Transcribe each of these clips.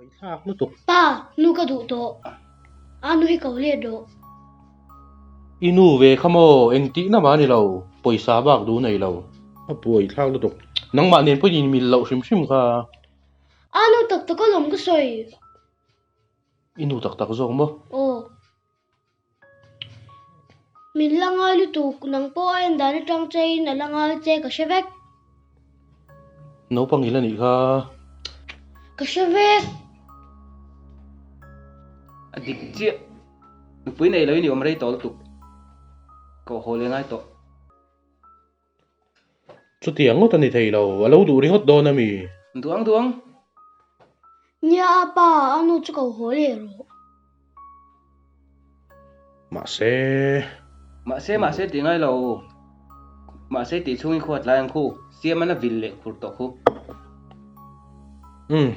Buaithlak lutuk. Pa, nu ka duh tawh. A nu hi ko let rawh. I nu ve kha maw? Engtihna mah a ni lo. Pawisa bak duh nei lo. A buaithlak lutuk. Nangmah nen pawhin inmil loh hrim hrim kha. A nu tak tak alawm ka sawi. I nu tak tak zawk maw? Aw. Min la ngai lutuk, nang pawh a en dan atang chein a la ngai che ka hre vek. Naupang ila nih kha. Ka hre vek. A dik chiah. Nupui nei loin i awm rei tawh lutuk. Ka aw haw leh ngai tawh. Chutiang ngawt a ni thei lo, a lo duh ringawt dawn a mi? Duang duang. Nia a pa, a nu chu ko haw leh rawh. Mahse. Mahse mahse tih ngai lo. Mahse tih chhungin khuat lai ang khu, siam an a vil leh khur tawh khu. Umm,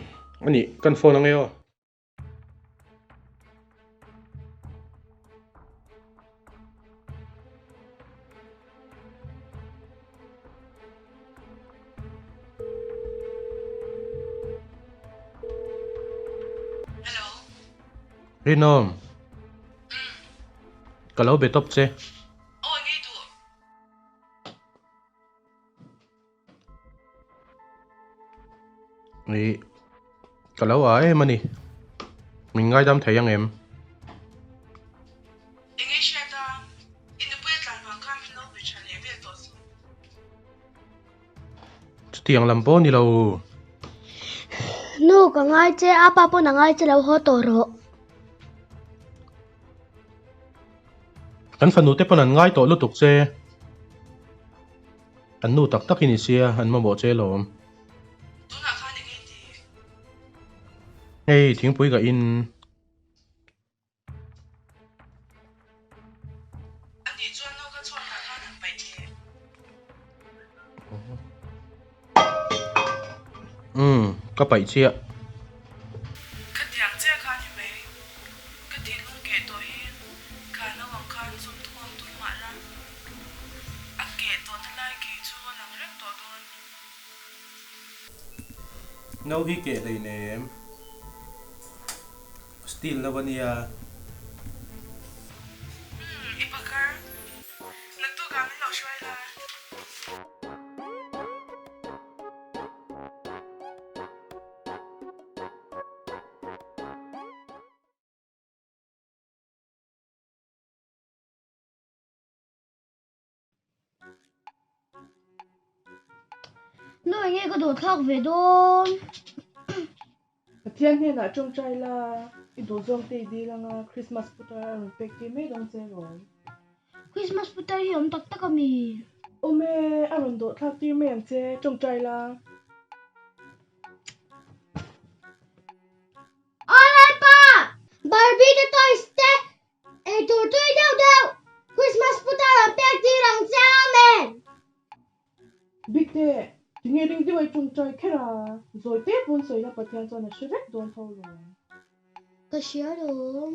a nih, kan phone ang e aw. Rinawm, ka lo be tawp che. Ih ka lo a em a ni min ngaidam thei ang em? Enge hriat a, i nupui a tlan vang khan min lo be tha leh vel tawh chu. Chutiang lam pawh a ni lo. Nu ka ngai che a pa pawn a ngai che lo haw tawh rawh. Kan fanu te pawn an ngai tawh lutuk che. An nu tak tak i ni sia, an mamawh che alawm. Tunah khan eng nge ti? Hei, thingpui ka in. A nih chuan no ka chhuatah khan an paih teh. Umm, ka paih chiah. Khatiang chiah khan i mai. Ka thinlung keh tawh hi kha no ang khan zum thawm tum mah la, a keh tawhna lai kei chu a lang reng tawh dawn. No hi keh hlei nem. Steel no a nia. Umm, i pakar. Naktukah min lo hruai la. Nu enge ka duh thlak ve dawn. Pathian hnenah tawngtai la, i duh zawng te i dil anga Christmas putar a rawn pek tir mai dawn che alawm. Christmas putar hi awm tak tak ami? Awm e, a rawn dawh thlak tir mai ang che, tawngtai la. Aw Lalpa! Barbie te toys te eitur tui deuh deuh Christmas putar an pek tir ang che Amen! Bikte, tinge ring deuh ai tawngtai kher a, zawi te pawn sawi la Pathian chuan a hre vek dawn tho lawm. Ka hria lawm.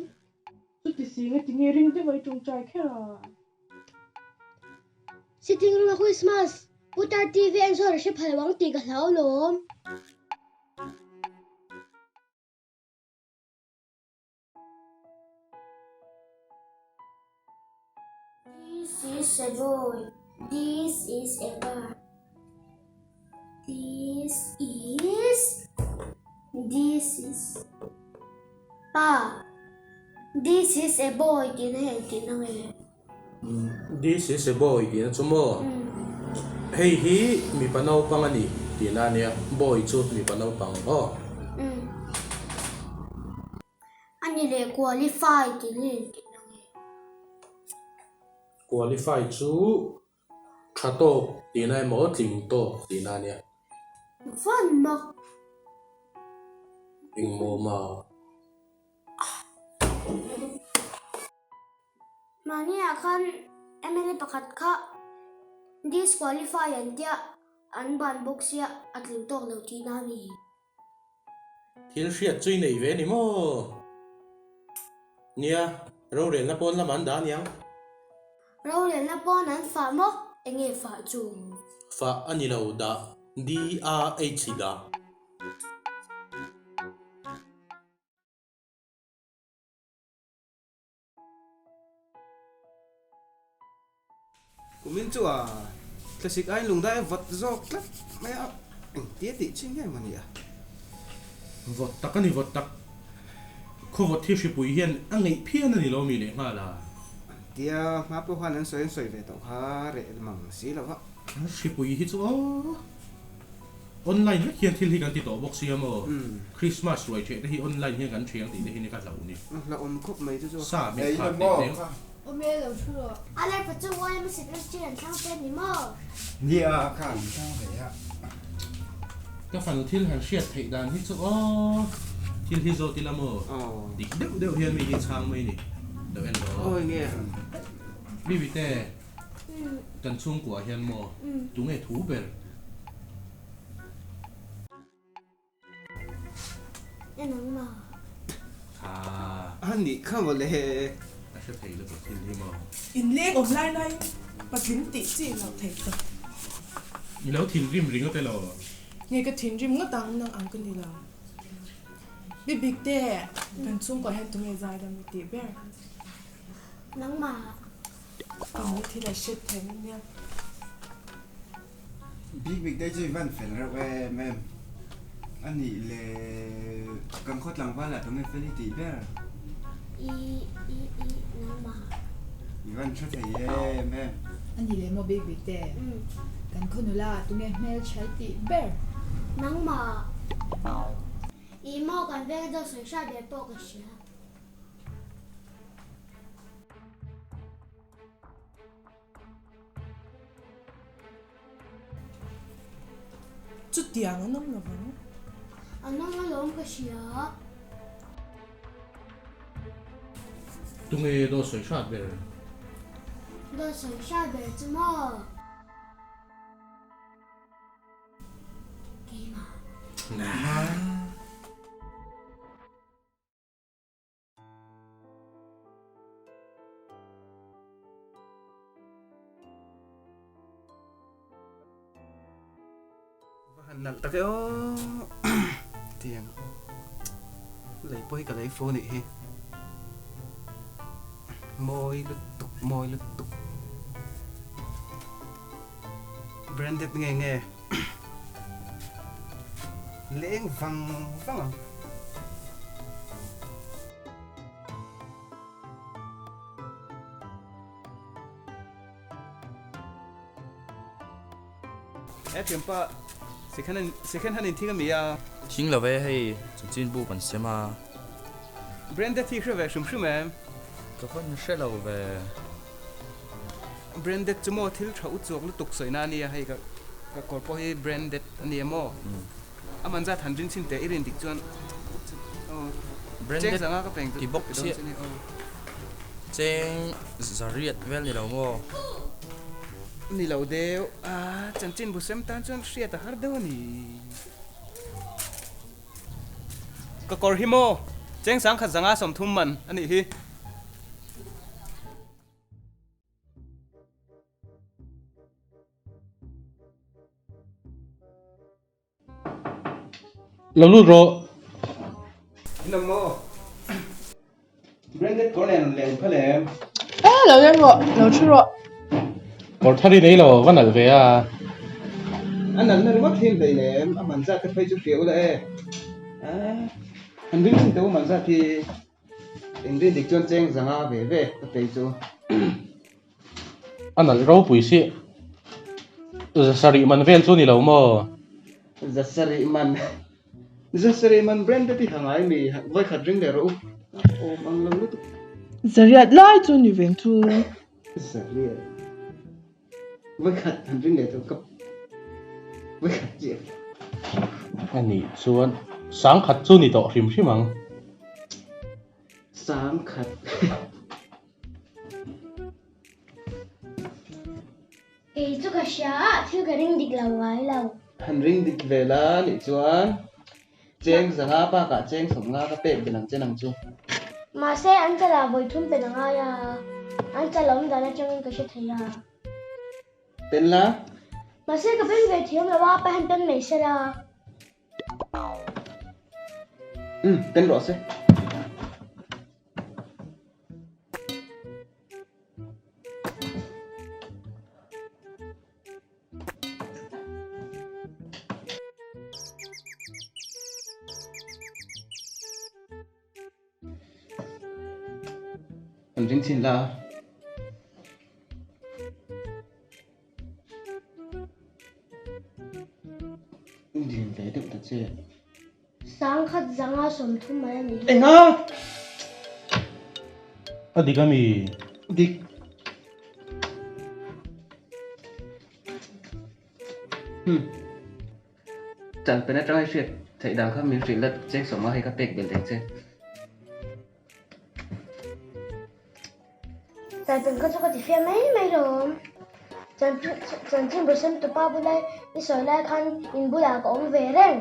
Chuti si nge tinge ring deuh ai tawngtai kher a. Sitting room a Christmas putar TV en chuan a hre phal lo ang tih ka hlau lawm. This is a boy. This is a car. This is This is Pa. This is a boy tihna hi engtihna nge? This is a boy tihna chu maw? Hei hi mipa naupang a ni tihna a nia, boy chu mipa naupang aw. A ni leh qualify tihna hi engtihna nge? Qualify chu tha tawk tihna emaw tling tawk tihna a nia. Van mak. Engmaw ma? Mahniah khan mla pakhat kha disqualify an tia an ban bawk sia a tling tawk lo tihna a ni. Thil hriat chu i nei ve ni maw? Nia, rorelna pawn lamah an dah aniang. Rorelna pawn an fah maw? Enge fah chu? Fah a ni lo dah, D-A-H dah. chu a thlasik aiin lungdai a vawt zawk tlat mai a, engtia tih chin nge maw ni a? Vawt tak a ni vawt tak. Khawvawt hi hripui hian a ngeih phian a ni lo mi leh nghal a. Tia hma pawh khan an sawi an sawi ve tawh kha reh mang si lo va. Hripui hi chu aw online vek hian thil hi kan ti tawh bawk sia maw? Christmas ruai theh te hi online hian kan thiang tih te hi ni ka hlauh ni. Hlauhawm khawp mai chu chu. Sa hmeh khat teh teh. Awm e lo thu rawh. A lerpa chu YM secretary an thlang che ni maw? Nia kha an thlang ve a. Ka fanu thil han hriat theih dan hi chu aw thil hi zawt ila maw? Dik deuh deuh hian mi hi chhang mai ni. Lo en rawh. Awi nge. Bibi te. Kan chhungkuah hian maw tunge thu ber? En ang maw? Kha. A nih kha maw le. A hre thei lutuk thil hi maw? Inleng awm lai laiin patling tih chi loh thei tawh. I lo thinrim ringawt elaw? Nge ka thinrim ngawt ang nang ang ka ni lo. Bibik te, kan chhungkuah hian tunge zaidam i tih ber? Nangmah. Eng thil a hriat theih na nia. Bik bik te chu i van fel reuh em em. A nih le kan khaw tlangval ah tunge fel i tih ber? I i i nangmah. I van hre thei em em. A nih le maw bik bik te? Kan khaw nula ah tunge hmeltha i tih ber? Nangmah. I maw kan veng a dawt sawi hriat ber pawh ka hria. Chutiang an awm lo vang. An awm alawm ka hria. Tunge dawt sawi hrat ber? Dawt sawi hrat ber chu maw? Keimah. Va han nalh tak e aw tiang lei pawh hi ka lei fo nih hi mawi lutuk mawi lutuk branded nge nge leng vang vang ang. He thianpa second hand in thing a mi a. Thing lo ve hei chanchin bu kan sem a. Branded hi hre ve hrim hrim em? Ka van hre lo ve. Branded chu maw thil tha u chuak lutuk sawi na a nia hei ka ka kawr pawh hi branded a nia maw a man zat han rin chhin teh i rin dik chuan aw cheng zanga ka peng ti bawk chiah cheng zariat vel ni lo maw. Ni lo deuh a chanchin bu sem tan chuan hriat a har deuh a ni. Ka kawr hi maw cheng sangkhat zanga 30 man a nih hi. Lo lut rawh. In awm maw? Branded kawr nen leh in phal em? E lo leng rawh, lo thu rawh. Kawr thar i nei lo, va nalh ve a. A nalhna ringawt hi hlei lem, a man zat te phei chu hria ula e. An ring chin teh u man zat hi. Engrin dik chuan cheng zanga ve ve ka tei chu. A nalh ropui si. Zasarih man vel chu ni lo maw? Zasarih man. Zasarih man brand te ti ha ngai mi vawikhat ring leh rawh u. Awm ang lo lutuk. Zariat lai chu ni veng chu. Zariat. Vawikhat han ring leh tawh ka vawikhat chiah. A nih chuan sangkhat chu ni tawh hrim hrim ang. Sangkhat. Kei chu ka hria a, thil ka ring dik lo ngai lo. Han ring dik ve la nih chuan cheng zanga bakah cheng sawmnga ka pek belh ang che nang chu. Mahse an chalah vawi thum pen a ngai a, an chal awm dan atangin ka hre thei a. Pen la. Mahse ka pen ve thiam lo a, pa hian pen mai se la. Umm, pen rawh se. An ring chhin la. Dil ve deuh ta che. Sangkhat zanga 30 mai a ni. Enga! A dik a mi? Dik. Hmm. Chan pen atang i hriat theih dan kha min hrilh la cheng sawm nga hei ka pek belh thei che. Chan pen kha chu ka ti fiah mai mai lawm. Chanchin bu sem tupa bula i sawi lai khan in bulah ka awm ve reng.